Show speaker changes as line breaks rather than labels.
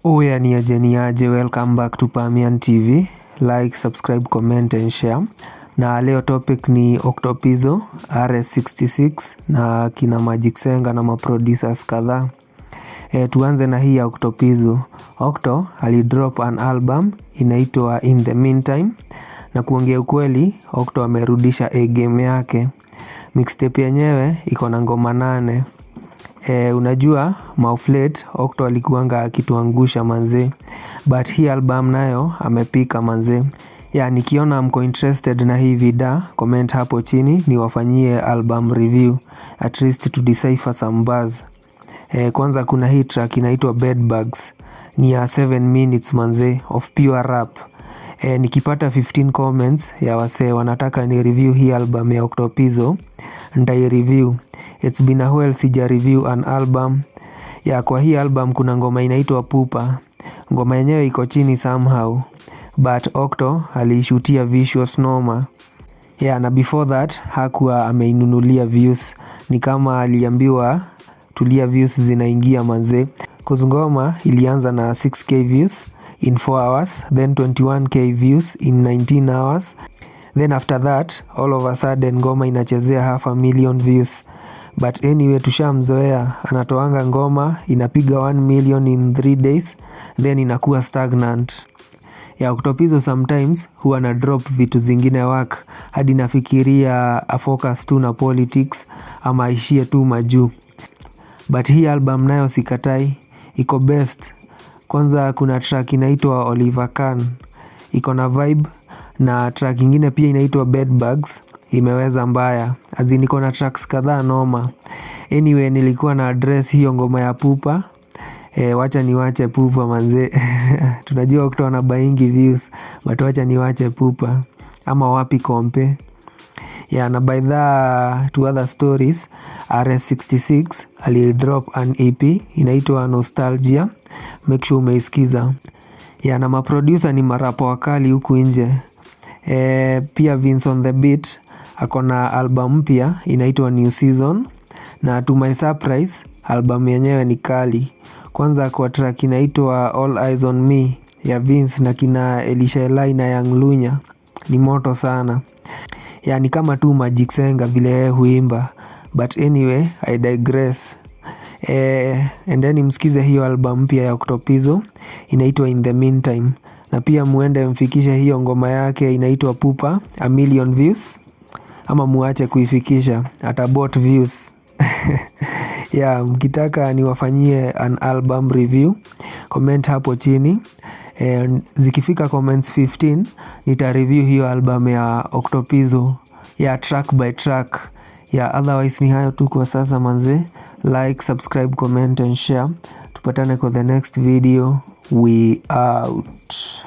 Oya, niaje niaje, welcome back to Pamian TV. Like, subscribe, comment and share. Na leo topic ni Octopizzo, RS66 na kina Magix Enga na maproducers kadhaa. Tuanze na hii ya Octopizzo. Octo alidrop an album inaitwa In the Meantime, na kuongea ukweli, Octo amerudisha A game yake. Mixtape yenyewe iko na ngoma nane. Unajua of late Octo alikuanga akituangusha manze, but hii album nayo amepika manze. Ya nikiona mko interested na hii vida, comment hapo chini niwafanyie album review, at least to decipher some bars. Kwanza kuna hii track inaitwa Bedbugs, ni ya 7 minutes manze of pure rap. Nikipata 15 comments ya wasee wanataka ni review hii album ya Octopizzo, nitai review. It's been a while sija review an album. Ya kwa hii album kuna ngoma inaitwa Pupa. Ngoma yenyewe iko chini somehow, but Octo aliishutia visuals noma. Yeah, na before that hakuwa ameinunulia views, ni kama aliambiwa tulia, views zinaingia manze. 'Cause ngoma ilianza na 6K views in 4 hours, then 21K views in 19 hours, then after that all of a sudden ngoma inachezea half a million views. But anyway, tushamzoea, anatoanga ngoma inapiga 1 million in 3 days, then inakuwa stagnant. Ya Octopizzo sometimes huwa na drop vitu zingine wack hadi nafikiria afocus tu na politics ama aishie tu majuu. But hii album nayo sikatai, iko best. Kwanza kuna track inaitwa Oliver Kahn, iko na vibe, na track ingine pia inaitwa Bedbugs, imeweza mbaya. As in iko na tracks kadhaa noma. Anyway, nilikuwa na address hiyo ngoma ya Pupa. Wacha niwache Pupa manze. Tunajua Octo anabuyingi views, but wacha niwache Pupa. Ama wapi kompe. Yeah, na by the to other stories, RS66 alidrop an EP inaitwa Nostalgia. Make sure umeisikiza. Yeah, na maproducer ni marapa wakali huku nje. Pia Vince on the Beat ako na album mpya inaitwa New Season, na to my surprise album yenyewe ni kali. Kwanza kwa track inaitwa All Eyes on Me ya Vince na kina Elisha Eli na Young Lunya ni moto sana. Yani kama tu Magix Enga vile yeye huimba, but anyway, I digress. Endeni msikize hiyo album mpya ya Octopizzo inaitwa In the Meantime, na pia muende mfikishe hiyo ngoma yake inaitwa Pupa a million views, ama muache kuifikisha ata bot views. Yeah, mkitaka niwafanyie an album review, comment hapo chini. And zikifika comments 15 nita review hiyo album ya Octopizzo ya track by track. Yeah, otherwise ni hayo tu kwa sasa manze. Like, subscribe, comment and share. Tupatane kwa the next video. We out.